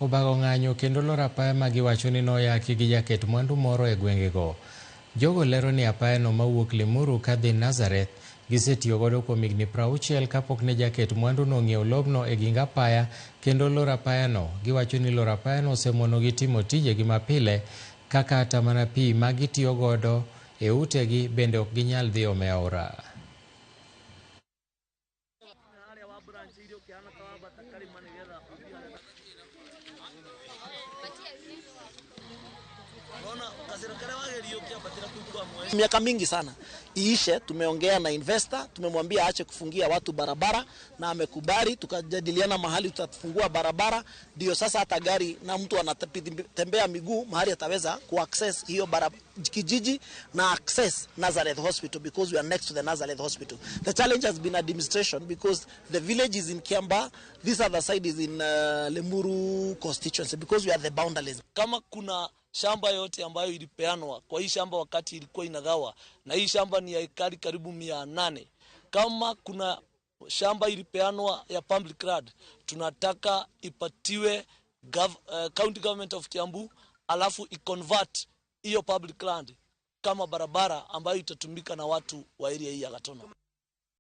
Obago ng'anyo kendo loro apaya ma giwacho ni noyaki gi jaket mwandu moro e gwengego. Jogo lero ni apayano mawuok Limuru kadhi Nazareth gisetiyo godo kuom higni 60 kapok ne jaket mwanduno ong'iewo lobno e ging apaya kendo loro apayano. Giwacho ni loro apayano osemonogi timo tijegi mapile kaka kata mana pi ma gitiyo godo e utegi bende ok ginyal dhi omo e aora. Miaka mingi sana iishe. Tumeongea na investor, tumemwambia aache kufungia watu barabara na amekubali. Tukajadiliana mahali tutafungua barabara, ndio sasa hata gari na mtu anatembea miguu mahali ataweza kuaccess hiyo barabara kijiji na access Nazareth Hospital because we are next to the Nazareth Hospital. The challenge has been administration because the village is in Kiambaa, this other side is in Limuru constituency because we are the boundaries. Kama kuna shamba yote ambayo ilipeanwa kwa hii shamba wakati ilikuwa inagawa, na hii shamba ni ya ekari karibu 800. Kama kuna shamba ilipeanwa ya public land, tunataka ipatiwe county government of Kiambu, alafu iconvert hiyo public land kama barabara ambayo itatumika na watu wa area hii ya Gatona.